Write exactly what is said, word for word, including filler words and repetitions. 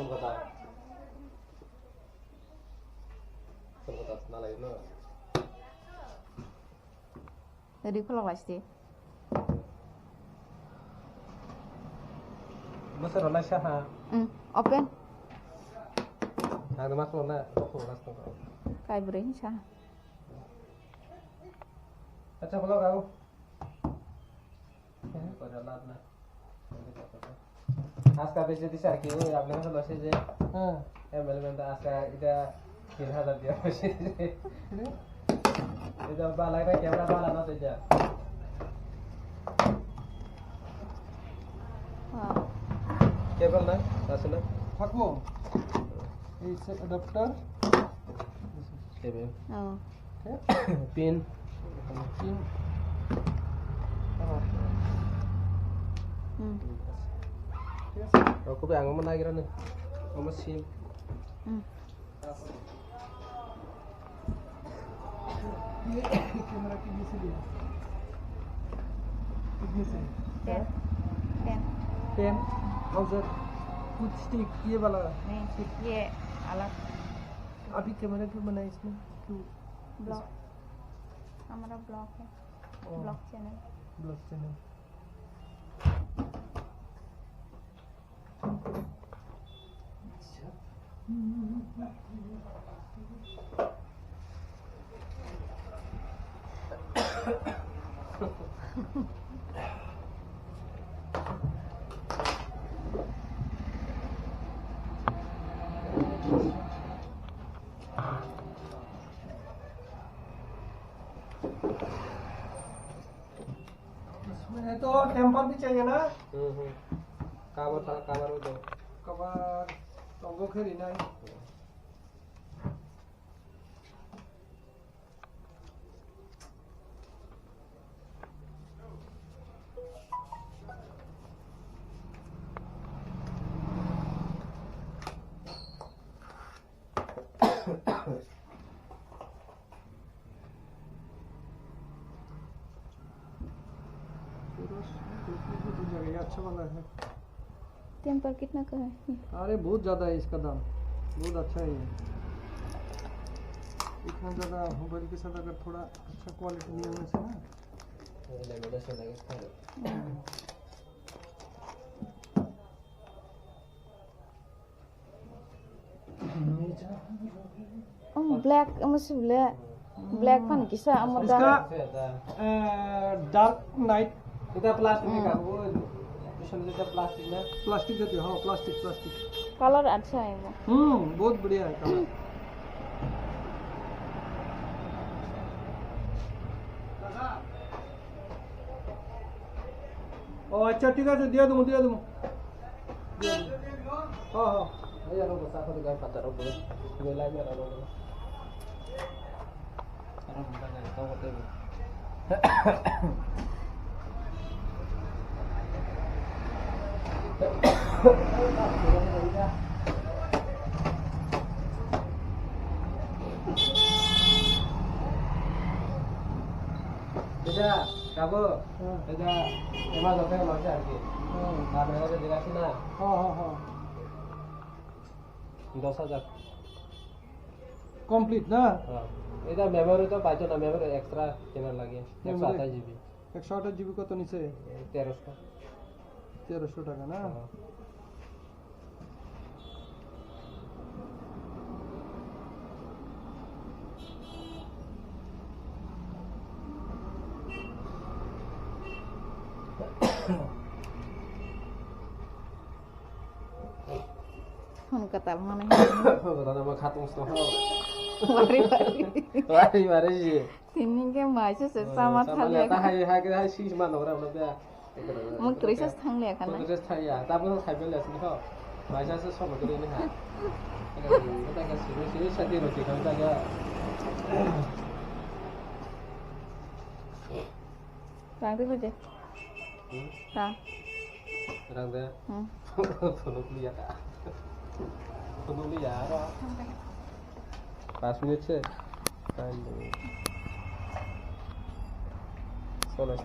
Kolkata. Kolkata nalai no. Jadi kolok lagi sih. Masa rona sah ha. Hmm, open. Ang mas rona, rokok mas rona. Kai beri sah. Acha, kolok aku. Aska besi di sarki, oh, apne kan losi je. Hmm. M L M ta aska ida tin hazar dia besi. Ida bala ida camera bala na saja. Wow. Cable na, asal na. Thakmo. Is adapter. Cable. Oh. Pin. Pin. Hmm. Rokok yang mana kira nih? Kamu sim. Hmm. Camera कितने से दिया? कितने से? Ten. Ten. Ten thousand. कुछ ठीक ये वाला। नहीं, ठीक ये अलग। अभी कैमरा क्यों बना है इसमें? क्यों? Vlog। हमारा vlog है। ओ। Vlog channel। Vlog channel। इसमें तो टेम्पर भी चाहिए ना? हम्म, हम्म। कवर था, कवर वो दो। कवर तो वो खेली ना। पूरा जगह अच्छा वाला है। टेम्पर कितना का है? अरे, बहुत ज़्यादा है इसका दाम, बहुत अच्छा है ये। इतना ज़्यादा मोबाइल के साथ अगर थोड़ा अच्छा क्वालिटी नहीं होने से ना। Oh, black, omo si bole? Black phan kisa, omo da. इसका, अ, डार्क नाइट। এটা প্লাস্টিক। Hmm. এটা প্লাস্টিক না? प्लास्टिक जाती है, हाँ, प्लास्टिक, प्लास्टिक। Color अच्छा है वो। हम्म, बहुत बढ़िया है color। ও আচ্ছা, ঠিক আছে, দিয়ে দেবো, দিয়ে দেবো। হ্যাঁ, হ্যাঁ। এই আরো বসে, এখন গায়ে পাতা রোদ, রোদ, রোদ লাগে আর রোদ। আরো বসে গায়ে, তাও করতে হবে। এটা, যাবো? হ্যাঁ। এটা, এবার যত মাসে আর কি। হ্যাঁ। আর এভাবে দিলাম না? হ্যাঁ, হ্যাঁ, হ্যাঁ। দশ হাজার। কমপ্লিট না? হ্যাঁ। এটা মেমোরি তো পাইতো না, মেমোরি এক্সট্রা কেনার লাগে। মেমোরি? একশো আঠাশ জিবি। একশো আঠাশ জিবি কত নিছে? এই তেরোশো। তেরোশো টাকা না? হ্যাঁ। Phone katal mane. Phone katal ma khatung sto ho. Wari wari. Wari wari ji. Tini ke maise se sama thali. Ta hai hai hai sis ma nora na da. Muk trisa thang le kana. Trisa thang ya. Ta bo khai bel sin ho. Maise se sama kre ni ha. Ta ka sini sini sati roti kham ta ya. Rang de buje. Hmm? Rang. Rang de? Hmm. Phunuk liya ta. Phunuk liya aro. Pas minute se. Time de. Solo.